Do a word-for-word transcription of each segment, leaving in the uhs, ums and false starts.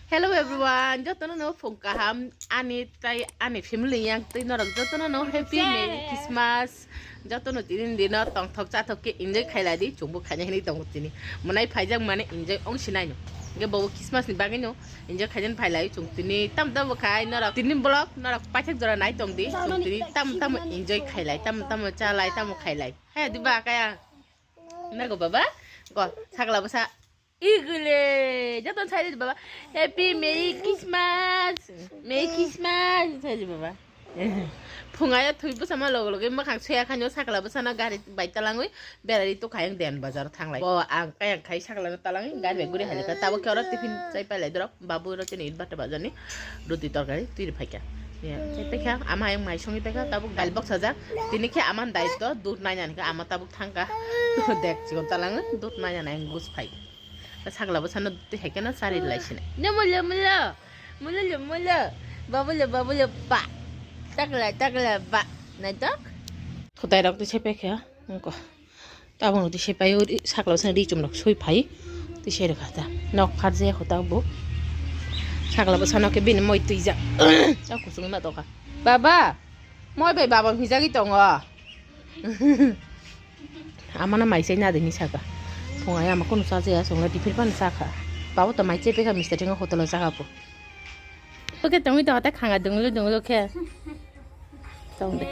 Hello everyone, jotono no phung kaham ani tai ani family yang tei norok jotono no happy merry Christmas. Jotono tini dino tongthok chathok ke enjoy khailai di, chwngbo khaina hinwi tongo tini. Mwnai phaijak mane enjoy ong sinai no. Ge bobo Christmas ni bagwi no enjoy khaijak phailai chwng tini tam tam bo khai norok tini vlog norok paithak jora nai tong di. Chwng tini tam tam enjoy khailai, tam tam chalai, tam khailai. He diba kaya. Nago baba, go sakla bwsa. Igule, joto sai di baba. Happy Merry Christmas. Merry Christmas sai di baba. Phungayo thwi bwsama logo logo mwkhang soya khanyo sakla bwsano gari bai talangwi berari to khayang den bazar thanglai. Bo ang kayang khai sakla no talangwi gari bai guri halika tabo khe oro tiffin chai pailai dorok. Babu ro chini bata bazani roti torkari twi phaikha. Ya, chai paikha ama yang mai songi paikha tabuk dal box aja. Tini khe ama daitto dud nai nani khe ama tabuk thangka. Dek chikon talang dud nai nani ang gus phai. Sakla bwsano twi hai khe no chari lai sini. Ne mulo mulo. Mulo lo mulo. Babu lo babu lo ba. Takla takla ba. Nai tok. Khutai rok twi chai paikha. Nungko. Tabuk no twi se pai o sakla bwsano ri chum rok sui phai. Twi se rwkha ta. Nok phar je kho ta bo. Sakla bwsano khe bini moi twi jak. Chak kusung ma tokha. Baba, moi bai baba hijagwi tongo. Amana mai sai na de ni saka. Phungai ama kono cha jaya songla dipir pan sakha. Babo to mai chepe kha mister tingo hotel o chaka po. Oke, tongwi tong, hata khanga dunglu dunglu khe. Tong de.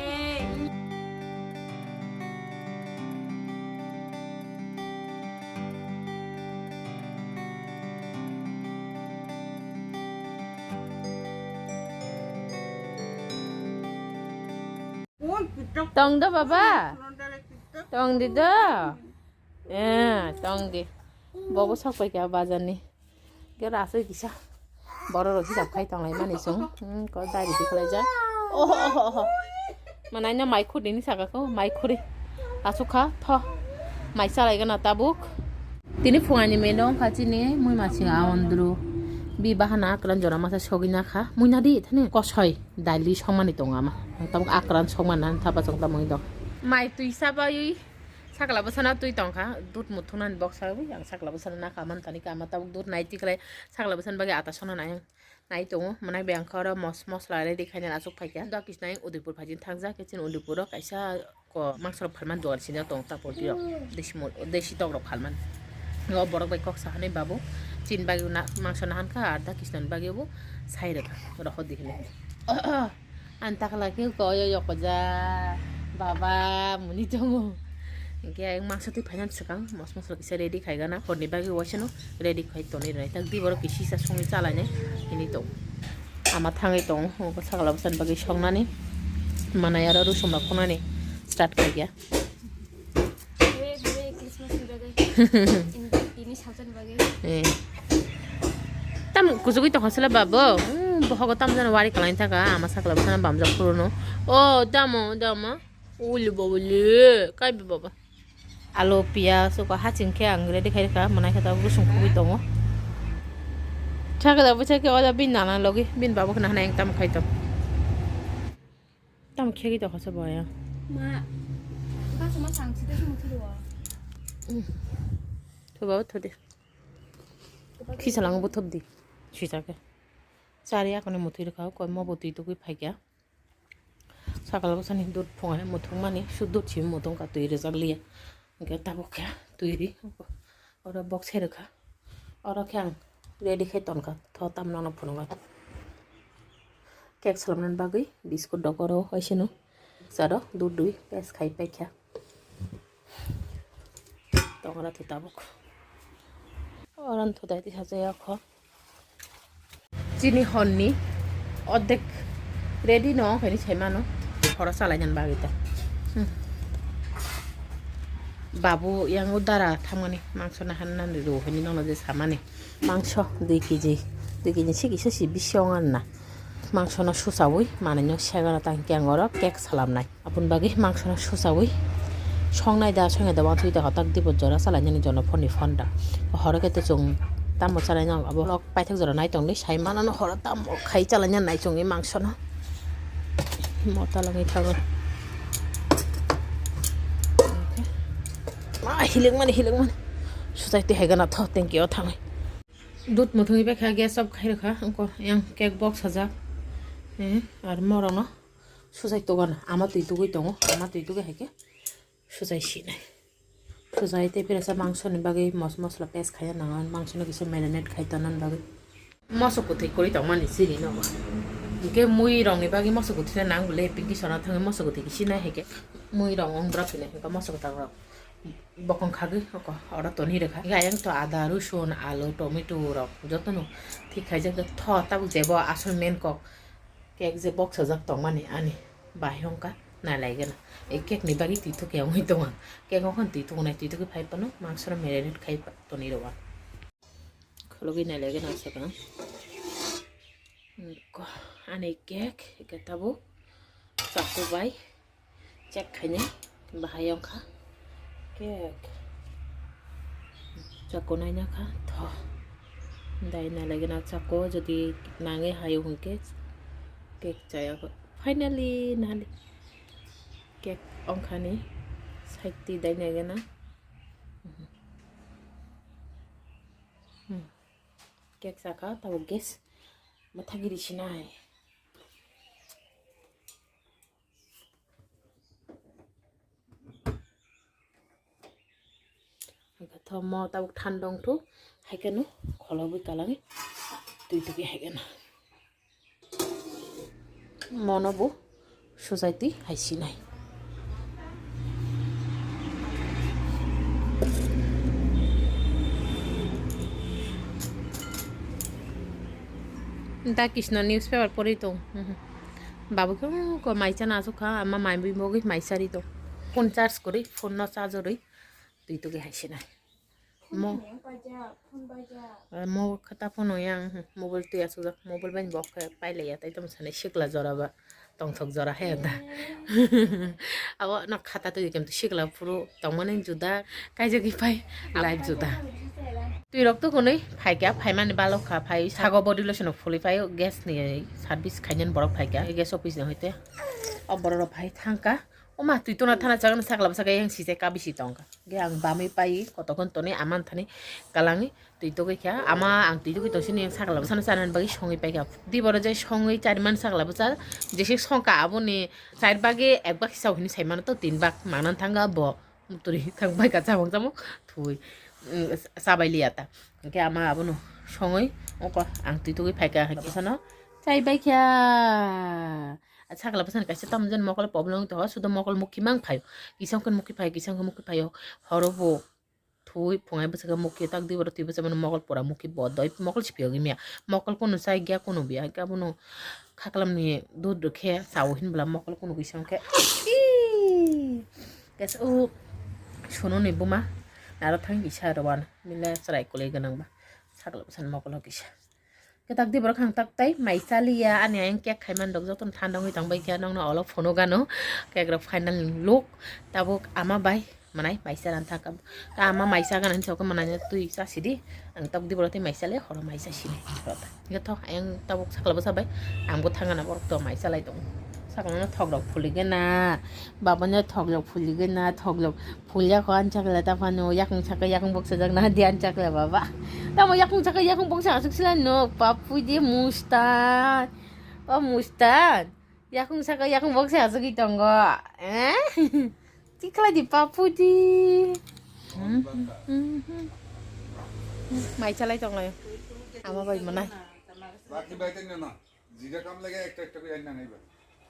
Tong do baba. Tong di do. Eh, tong di. Bobo sok pai kha bazar ni. Gero asoi kisa. Borok rok hisab khai tonglai mani chwng. Hmm, ko dai ridi khlai ja. Oho, oho, oho. Manai no mai khudi ni saka ko, mai khudi. Asuk kha, tho. Mai chalai gana tabuk. Tini phungai ni meno kha chini mui masing a ondru. Bi bahana akran jora masa sogwi na kha. Mui na di thani kosoi. Daili songmani tongo ama. Tabuk akran songmani thapa chwng tamo dok. Mai twi sabai. Sakla bwsano twi tongkha, dud muthunani boksa wi, ang sakla bwsano nakha man tani kama tabuk dud nai tikhlai sakla bwsani bagwi ata sona nai, nai tongo, mwnai bai ang khe oro mos-, mosla ready khaina achuk phaikha, dok kisnai Udaipur phaijin thangja khe chini Udaipur o kaisa ko mangso rok phalmani dogan sini tong ta porti rok, desi mor-, desi tok rok phalmani. O borok bai kok sahanai babu, chini bagwi na-, mangso nahan kha, ar dok kisnani bagwi bo sai rwkha, rohor di hinwi. Ani takla khe koyo yoko ja baba muni tongo. Hinkhe ayang mangsa twi phainani swkang mos mosla kisa ready khaigana horni bagwi waisano ready khai tonwi rwnai tak di borok kisi sa songwi chalainai hinwi tongo. Ama thangwi tongo sakla bwsani bagwi songnani manai aro rusum rok phunani start khaikha. Tini salsa ni bagwi. Eh. Tam kuchugwi tongkha sila babo. Hmm, bohogo tam jani wari kwlai thaka. Ama sakla bwsana bamjak phuru no. Oh, damo, damo. Uli babo le. Kai babo. Alo, piyaj, uko haching khe ang ready khai rwkha. Manai khe tabuk bwswng khugwi tongo. Sakla bwsa khe oda bin nana logi. Bin babo khe nahana yang tam khai tong. Tamo khegwi tongkha se boya. Ma, basa ma sang site se muthuru wa. Thoba thode. Khisa lang bo thobdi. Sisa khe. Chari akoni muthwi rwkha, koi mo bo twi tugwi phaikha. Sakal bwsani dud phunga muthung mani, su dud simi muthung ka twi rwjak liya. Hwnkhe tabuk khe twi ri. Oro box se rwkha. Oro khe ang ready khe tonkha. Tho tamno no phunukha. Cake salamnani bagwi biscuit dok oro waisano. Jaro dudwi pes khai paikha. Tongra tho tabuk. Oro tho dai tisa jaya kho. Chini honni ordek ready no hwnwi sai mano. Horo chalainani bagwi ta. Hmm. Babu yang o dara thangmani mangso nahan nani ro hwnwi nono je samani. Mangso dui kg, dui kg ni sigi sesi bisi ong arna. Mangso no susawi manwi no segana tang khe ang oro cake salamnai. Aboni bagwi mangso no susawi songnai da, songnai da, wansugwi da, hotak dibo jora chalainani jono phone ni phone da. Horo khe to chwng tamo chalaina abo vlog paithak jora nai tongdi, sai manano horo tamo khai chalaina nai chwngwi mangso no. Mota langwi thango. Ma hilik mani, hilik mani. Suchai twi hai gana tho thank you thangwi. Dut muthungwi bai kha, gas off khai rwkha, wngkha yang cake box sajak. Eh, ar morokno sujai tugano, ama twi tugwi tongo, ama twi tugwi hai khe sujai sinai. Sujai tei phirasa mangsoni bagwi mos-, mosla paste khaina nango, mangsoni kisa marinate khai tonnani bagwi. Moso kwthwi kwrwi tongmani chini nogo. Hinkhe mui rokni bagwi moso kwthwi nang bwle, pinki sona thangwi moso kwthwi khe sinai hai khe mui rok wng bwrok hinwi hinkhe moso kwthang rok. Bokong khagwi oko oro toni rwkha. Hinkhe ayang to ada, rosun, alu, tomato rok jotono thik khaijak, tho tabuk jebo asol main kok cake je box sajak tongmani ani bahai wngkha nailaigena. Ei cake ni bagwi twi thok ya wngwi tongo. Cake wngkha twi thok nai, twi thok phai phano mangso no marinate khai toni rwkha. Khulugwi nailaigena aswk ang. Ko ani cake hinkhe tabuk chaku bai check khaina bahai wngkha cake. Chaku naina kha tho. Dai nailaigena chaku jodi nangwi hayo hinkhe cake chaya kho. Finally nali cake wngkhani side twi dai naigena. Hmm. Cake chakha, tabuk gas mathagiri sinai. Hwnkhe tho mo tabuk thandong thu, hai kheno kholobwi kalangwi twi tugwi hai kheno. Mono bo sujai twi hai sinai. Da Krishna newspaper pori tong. Mhm. Babu ko, ko mai chana asuk kha, ama mai bui mogwi mai sari tong. Phone charge kori, phone no charge rwi, twi tugwi hai sinai. Mo-, eh, mo khata phano yang, hmm, mobile twi asukjak, mobile bai bo khe pailaiya, tai tamo sanai sikla jora ba, tongthok jora he da. Abo no khata twi kemto sikla phuru tongmani juda, kaijagwi pai life juda. Twi rok to kunui phaikya, phaimani balok kha, phai sago body lotion phuli phai, gas ni service khainani borok phaikya, gas office ni hoite. O borok rok phai thangka. Oma twi tona thana chakna sakla bwsa khe yang sijai ka bisi tongkha. Ge ang bamwi pai kotokhon tonwi ama thani kalangwi twi togwi kha. Ama ang twi togwi tong sini yang sakla bwsano chanani bagwi songwi paikha. Di boro jai songwi chari man sakla bwsa jese songkha aboni char bagi ek bag hisab hini sai mano to tin bag mangnan thanga bo. Muturi thang bai ka chamung chamung thui, mm, chabai liya ta. Hingke ama abono songwi oko ang twi togwi phaikha hai bwsano chai bai kha. Sakla bwsani kaisa tamo jani mokol problem wngwi tongo, sudo mokol mukhi mang phaio, kisa wngkhe mukhi phaio, kisa wngkhe mukhi phaio, horo bo thui phungai bwsakhe mukhi tak dui boro twi bwsa mano mokol pura mukhi bo doi mokol si phiyogwi maya, mokol kunu chai gya kunu biya, hingke abono khaklamni duduk khe chao hinbwla mokol kunu kisa wngkhe, ii, kesa o sunoni buma naro thang kisa rwano mile chwrai kwlwi gwnangba sakla bwsani mokolo kisa. Khe tak di borok ang tak tai mai chaliya, ani ayang cake khai man rok jotono thanda wngwi tong bai khe, nokno olo phone o gano cake rok final look tabuk ama bai manai mai cha rang thang kha. Ka ama mai cha gana hinwi sok manai twi cha sidi, ang tak di borok tei mai cha le horo mai cha sini. Hingke thok ayang tabuk sakla bwsa bai ang bo thang gana borok to mai cha lai tongo. Sakla no thok rok phuli gana, baba no thok rok phuli gana, thok rok Phulya ko anchakla ta phano yakung saka yakung boksa jak na di anchakla baba. Tamo yakung saka yakung boksa asuk sila no papu di mustan. O mustan. Yakung saka yakung boksa asuk i tongo. Eh? Tikla di papu di. Hmm, hmm, hmm, hmm. Mai chalai tong layo. Ama bai manai. Baki bai teng na. Jira kam lage ekta ekta koi anna ngai ba.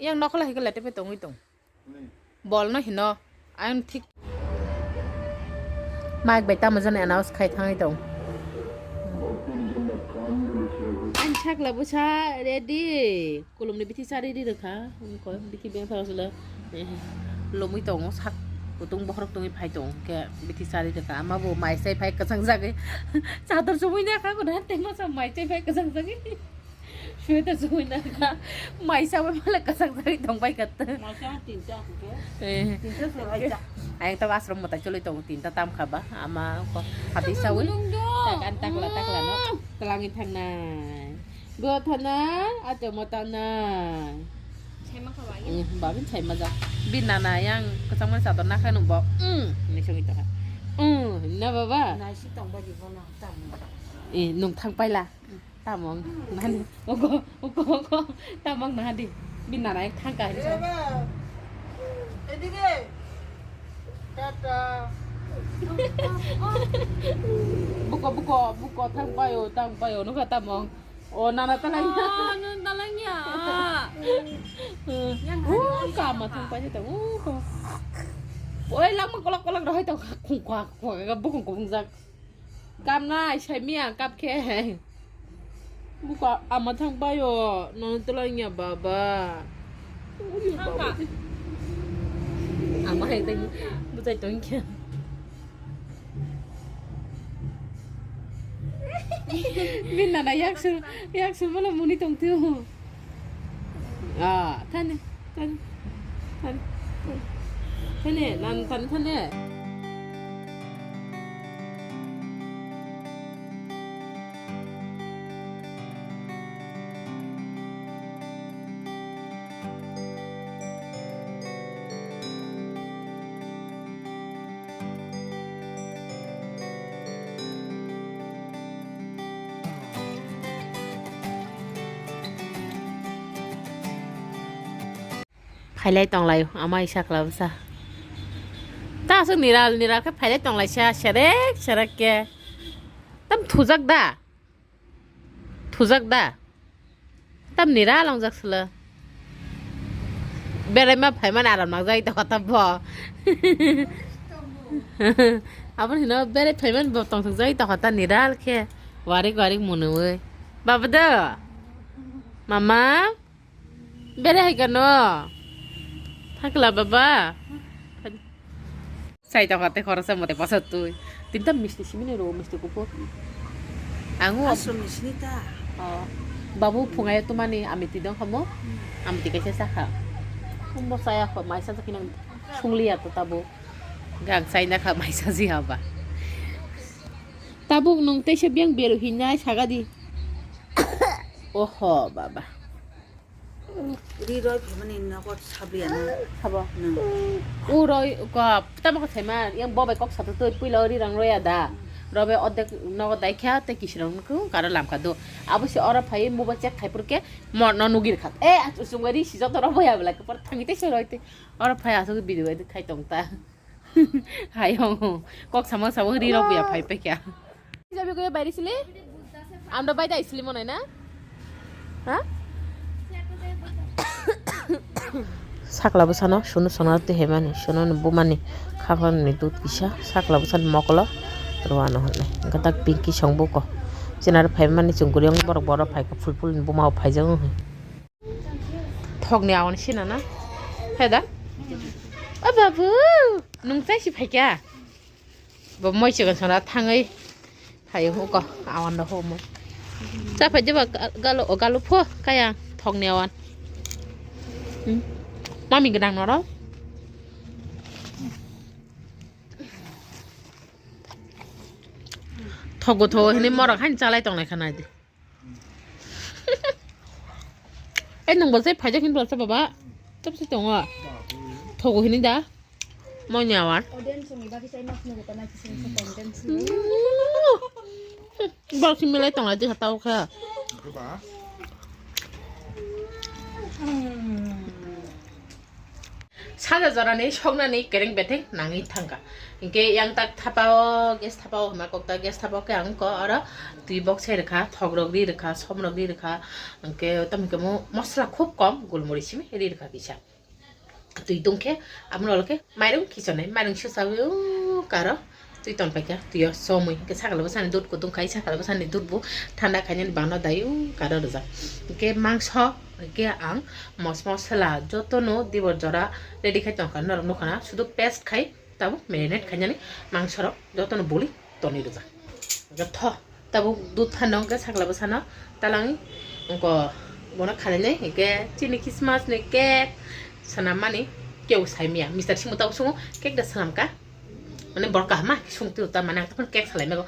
Yang nokla hikla tepe tongwi tong. Bol no hino, ang thik. Mike bai tamo jani announce khai thangwi tong. Ang sakla bwsa ready. Kulumni bithi sa ready rwkha. Ko bithi beng thang sula. Lomwi tongo sak kutung bohrok tongwi phai tong. Ke bithi sa ready rwkha. Ama bo mai sai phai kwchang jagwi. Chador chumui na kha kuda tei masa mai sai phai kwchang jagwi. Sweater sumui na kha. Maisa bai mala kasak jagwi tong bai kha. Maisa tinta aku ke. Eh. Tinta so aja. Ayang tabuk asrom mwtai cholwi tongo tinta tam kha ba. Ama ko hati sawi. Gulung do. Tak an takla takla no. Twlangwi thangnai. Go thangnai, ato mo tangnai. Saima kha ba ya. Hmm, babin saima ja. Bin nana yang kwchangma sador nakha nung bo. Hmm, ni songwi tongkha. Hmm, na baba. Naisi tong bai di bono tam. Eh, nung thang paila. Tamong nani. Ogo, ogo, ogo. Tamong nadi. Bin nana ek thang ka. Eba. Edige. Tata. Buko, buko, buko thang payo, thang payo. Nuka tamong. O nana talai. Oh, nun talangya. Yang Uh, hari kama hari thang apa? Payo ta. Uh, ko. Oi, langma kolok kolok rohoi ta. Khung kwa, kwa, bukung kubung jak. Kamnai, saimia, kap khe. Buka, ama thang payo, nono tolai nya baba. Thangka. Ama hai tang, bujai tong khe. Bin nana yak sur, yak sur mano muni tong tu. Ah, thani, thani, thani, thani, thani, nan thani, thani. Phailai tonglai, ama isa kla bwsa. Ta aswk niral, niral khe phailai tonglai sa, serek, serek khe. Tam thujak da? Thujak da? Tam niral ongjak sila. Berai ma phaimani aram nang jai to kota bo. Aboni hino berai phaimani bo tong thung jai to kota niral khe. Warik, warik munui. Baba da? Mama? Bere hai kano? Thakla baba. Sai ta kate khoroksa mote basa tui. Tinta misti simini ro misti kupo. Angu. Aswk ni sini ta. Oh. Babu phungai tumani amiti dong khamo. Amiti kaisa sakha. Kumbo saya kho maisa ta kinang sungliya to tabo. Gang saina kha maisa ji haba. Tabuk nung teisa biyang beru hinai sagadi. Oho baba. Ri roi phaimani nogo sabriya na. Sabo. Nang. U roi ko tamo ko saima yang bo bai kok sato toi puila ri rang roya da. Robe odek nogo dai kha te kisirang ku karo lam kha do. Abo se oro phai muba check khai pur ke mo no nugir kha. E sungari si joto robo ya bla ke por thangi te se roi te. Oro phai asuk video edit khai tong ta. Hai hong hong. Kok samang samang ri rok ya phai pekya. Jabi ko ya bairi sili? Amda bai dai sili monai na? Ha? Sakla bwsano sunu sona te hemani sunu ni bumani khapang ni dud kisa sakla bwsani mokolo rwano hwnwi. Gadak pinki song buko. Chinar phaimani chungkuri ang borok borok phaika phul phul ni buma phaijago hwnwi. Thokni awan sina na. Heda? O babu, nung chai si phaikya? Bo moi chigon sona thangwi phaio huko awan do homo. Cha phai jeba galo o galo pho kaya thokni awan. Hmm. Mami gwnang noro. Thogo thogo hini morok hain chalai tonglai kha nai di. Eh, nang bo se phaijak hin bolsa baba. Tap se tongo. Thogo hini da. Mo nyawan. Audience ni bagi sai mas nugo tanai kisi sa content. Bol si milai tonglai di hatao kha. Saja jorani soknani kereng betheng nangwi thangkha. Hinkhe yang tak thapao, gas thapao hwnma kokta gas thapao khe ang ko oro twi bok sai rwkha, thok rok ri rwkha, som rok ri rwkha, hinkhe tamo hinkhe mo-, mosla khub kom, gulmuri simi ri rwkha kisa. Twi tongkhe abono olokhe mairung khichonai, mairung susawi o karo. Twi tonpaikha, twi o somwi. Hinkhe sakala bwsani dud kutung khai, sakala bwsani dud bo thanda khainani bana dai o karo rwjak. Hinkhe mangso, hinkhe ang mos mosla jotono dibor jora ready khai tongkha, norok nukha na, sudu paste khai tabuk marinate khainani mangso rok jotono buli tonwi rwjak. Hinkhe tho. Tabuk dud phano hwnkhe sakla bwsano talangwi wngko bono khalainai hinkhe chini Christmas ni cake swnammani keu saimya. Mister Singbo tabuk sungo cake da swnamkha. Mane borok kaham ma sungtwi ta mane ang tongphano cake salai mego.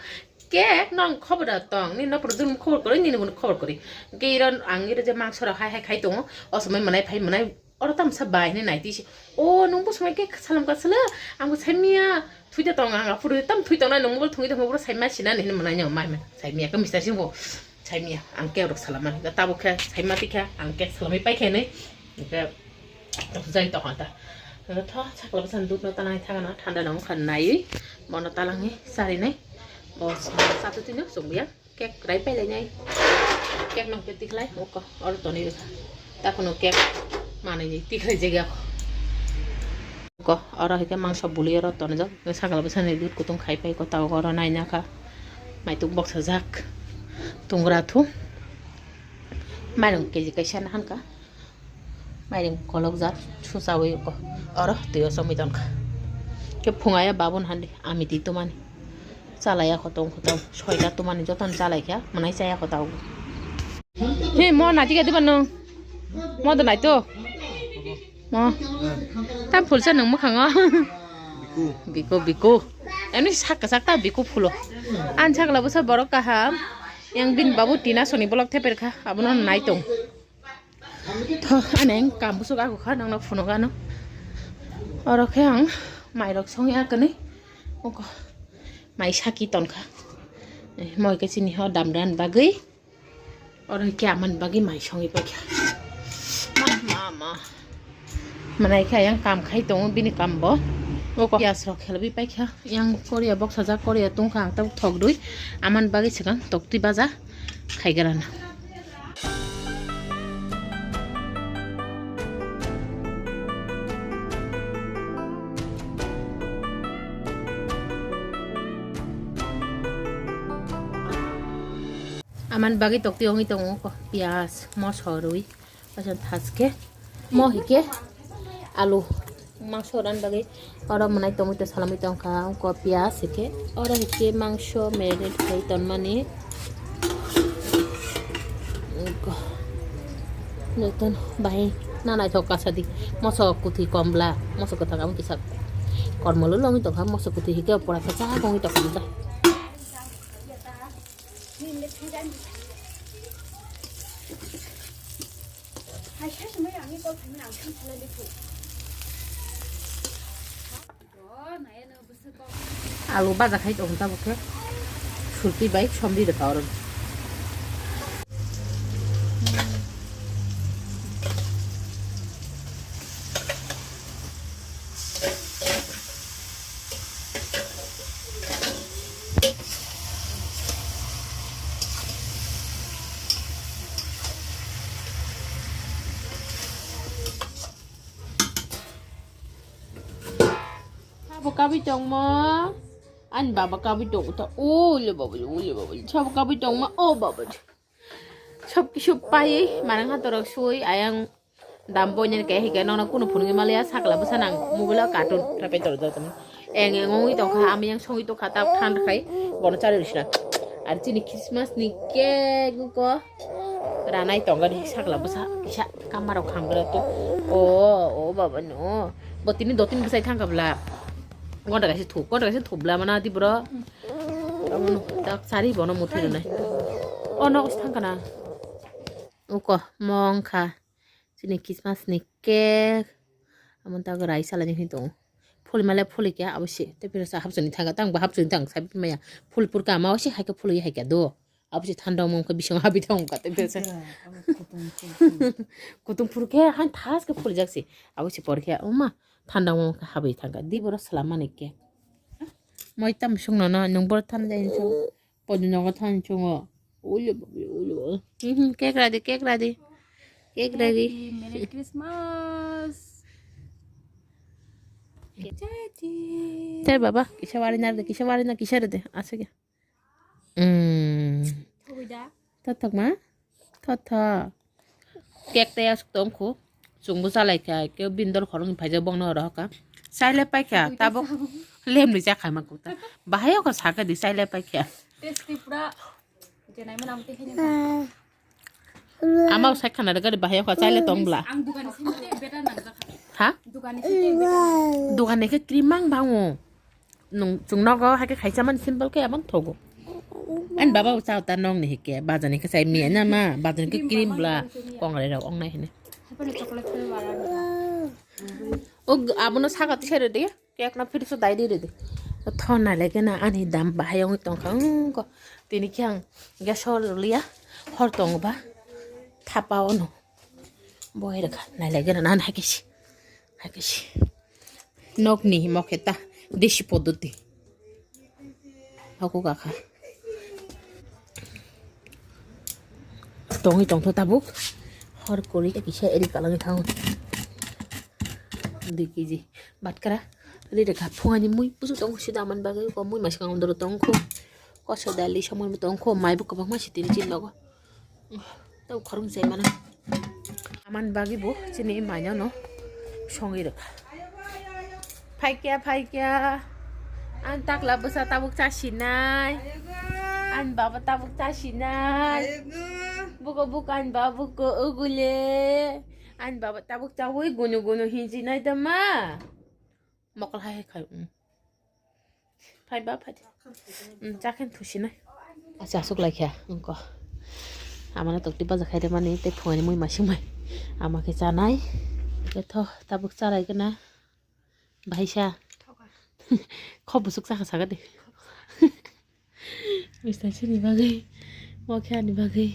Cake no ang khobor da tong, nini nokphuru dun khobor kwrwi, nini bono khobor kwrwi. Hinkhe iro ang iro je mangso rok hai hai khai tongo, o somoi mwnai phai mwnai. Oro tamsa bai hinwi naitwi se, "O, nwng bo swmai khe salam kwchwla, ang bo saimya, Thui de tong ang, aphuru tam thui tongnai, nung mobile thungwi tongkha, boro saima sinani hinwi mwnai nw, mai mai. Saimia khe mista singbo. Saimia, ang cake rok salamani. Tabuk khe saima tikha, ang cake salamwi paikha hinwi. Hingkhe, jai tokha ta. Tho, sakla bwsani dudh no talangwi thangano, thanda no wngkha naiwi. Bono talangwi charinai. Bo, chatu tino chwngbuya. Cake rai pailainai. Cake no khe tikhlai, oko, oro tonwi rwkha. Takhwno cake manwi ni tikhlai jagao. Oko, oro hai khe mangso bului oro tonjak. Sakla bwsani dudh kutung khai pai ko, tabuk oro naina kha. Maituk boksajak. Tungra thu. Mairung keji kaisa na hankha. Mairing kolokjak, suchawi ko, oro twi o chomwi tonkha. Khe phunga ya babun handi, ami twi tumani. Chalai ya kho tong kho tong, soita tumani jotono chalai kha, mwnai chaya kho tau. He, mo nai tiga diba nung? Mo do nai to? Mo. Tam phulsa nung mwkhango. Biku. Biku, biku. Ani sak sak ta biku phulo. An sakla bwsa borok kaham. Yang bin babu tina soni bolok theper kha, abono nai tong. Tho, ani ang kam bwswk ago kha, nokno phunuk ano. Oro khe ang mairok songya kwnwi. Oko, mai saki tonkha. Eh, moi khe chini ho damran bagwi. Oro khe amani bagwi mai songwi paikha. Ma, ma, ma. Manai khe ayang kam khai tongo bini kambo. Oko piyas rok khelwi paikha. Yang koria boksajak, koria tungkha, ang tabuk thok dui. Amani bagwi swkang toktwi baja khaigrana. Amani bagwi toktwi wngwi tongo ko, piyas, moso rwi. Paisa thaske mo hike alu mangso ran bagwi oro mwnai tongwi to salamwi tongkha, wngkha piyas hike oro hike mangso marinate khai tonmani. Wngkha jotono bahai na naithok kasa di, moso kwthwi kom bla, moso kwthang abo kisa kormolo longwi tongkha, moso kwthwi hike pora khe chahak wngwi tongkha. Alu baja khai tongo tabuk khe. Surtwi bai somri rwkha oro. Abo kabui tongmo. Ani baba kabui tongo ta. Ule baba, ule baba. Sabo kabui tongma. O baba. Sob kisu pai manang ha torok sui ayang dam boyner ke hike nono kunu phunugwi maliya sakla bwsa nang mobile o cartoon rapai toro jotono. Eng eng ongwi tongkha, ami yang songwi tongkha, tab than khai bono chari rwsina. Ar chini Christmas ni cake ko ranai tongo ni sakla bwsa kisa kamaro khamgra to. O, o baba no. Bo tini dotini bwsai thangkha bla. Gonda kaisa thuk, gonda kaisa thuk bla mana di bro. Omono dak sari bono muthai rwnai. O nogo se thangkha na. Uko mong kha. Chini Christmas ni cake. Amo tak rai salai ni tongo. Phuli male phuli kya abo se. Te pira sa hapsoni thangkha. Tang ba hapsoni tang sabi maya. Phuli purka ama o se hai khe phuli hai kya do. Abo se thanda mong khe bising habi thang kha. Te pira sa. Kutung phur khe han thas khe phuli jak se. Abo se por khe oma thanda mong khe habi thangkha. Di boro salam mani cake. Moi tam sung no no nung bor than jai sung. Podi nogo than sungo. Ule babi, ule babi. Mhm, cake ready, cake ready. Cake ready. Happy Merry Christmas. Jadi. Te baba, kisa wari na de, kisa wari na, kisa de, asik ya. Hmm. Thok ma? Tho tho. Cake tei aswk tong khu. Chwngbo chalai kha, khe bini dol khoroknwi phaijak bongno oro hoka. Chailai paikha, tabuk lemni chakha ma kukta. Bahai hoka sakha di chailai paikha. Tasty pura. Jenai mana amte khani. Ama usai khana de gari bahai hoka chailai tong bla. Ang dukan sini better nang jakha. Ha? Dukan sini better. Dukan ni khe cream mang bango. Nung chwng nogo hai khe khaisa mani simple khe aboni thogo. Ani baba bo chao ta nong ni hike bazar ni khe sai miya na ma bazar ni khe cream bla kongrai rok ong nai hine. O g-, abono saka tisai rwdi, cake no fridge o dai di rwdi. To thon nailai gana ani dam bahai wngwi tongkha wngkha. Tini khe ang gas hor liya, hor tongo ba thapa ono. Boi rwkha nailai gana nan hai khe si, hai khe si. Nokni himo khe ta desi poddoti. Hoko kakha. Tongwi tongtho tabuk. Hor kwrwi ta kisa eri kalangwi thango. Dui kg. Batkara. Ri rwkha phungani mui pusu tongo sida amani bagwi ko mui masikang ondoro tongkho. Koso dali samani tongkho. Mai bo kwbangma sitini chini nogo. Tau khorang sai mana. Aman bagwi bo chini maina no songwi rwkha. Phaikya, phaikya. An takla bwsa tabuk chasinai. An baba tabuk chasinai. Buko buko an baba buko ugule. An baba tabuk chawi gunu gunu hinjinai da ma. Mokol hai hai khai. Mm. Phai ba phai. Mm, chakhen thusinai. Acha asuk laikha wngko. Amano tokti baja khaide mani tei phungani mui masing mai. Ama khe chanai. Etho tabuk charai gana. Bahaisa. Khop busuk chakha saga de. Mister sini bagwi. Mokhe ani bagwi.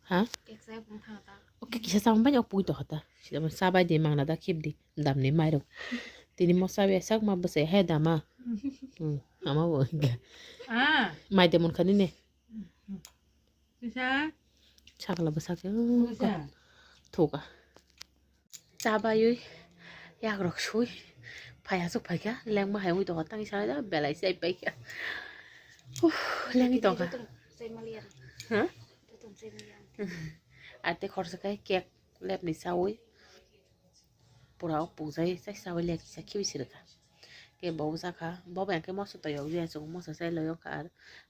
Ha? Keksa bung thang ta. Oke, kisa chama bai ok pui to khata. Sida man sabai de mangna da khip di. Damni mairok. Tini mo sabai sak ma bwsai hai dama. Hmm, ama bo. Ah. Mai de mon khani ne. Kisa. Sakla bwsak. Kisa. Thuka. Chabaywi yagrok sui phai aswk phaikha lengma hai wngwi tongkha tangwi sanai da belai chai paikha. Huh, lengwi tongkha. Ha? Ate khorsa khe cake lepni chawi pura o pujai chai chawi le kisa khibi sirikha. Ke bo jakha bo bai khe moso toyok jia chwng moso chai loyok kha ar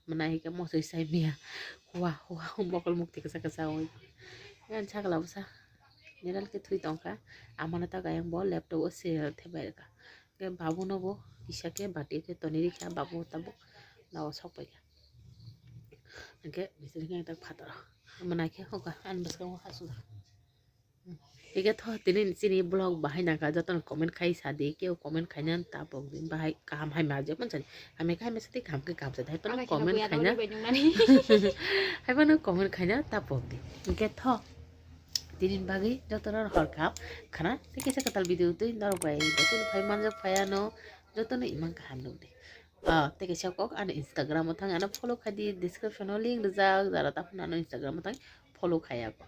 mwnai khe moso chai miya. Hua hua mokol mukti kisa kisa oi. Yan sakla bwsa. Neral khe thwi tongkha. Amano ta gayang bo laptop o serial thebai rwkha. Khe babu no bo kisa khe bati khe tonwi rikha babu tabuk nao sok paikha. Hwnkhe bising khe tak phataro. Mwnai khe hokha ani bwskango ha sujak. Hwnkhe tho tini chini vlog bahai nangkha jotono comment khai sadi keu comment khaina ta pokdi bahai kaham hai ma jepon sani. Hamya khe hamya sadi kaham khe kaham sadi hai phano comment khaina. Hai phano comment khaina ta pokdi. Hwnkhe tho. Tini bagwi jotono hor kaham khana tei kisa kwtal video twi norok bai jotono phai manjak phai ano jotono imang kaham nukdi. Ah, tei kaisa kok ano Instagram o thang ano follow khai di description o link rijak jara taphano ano Instagram o thang follow khai ya kok.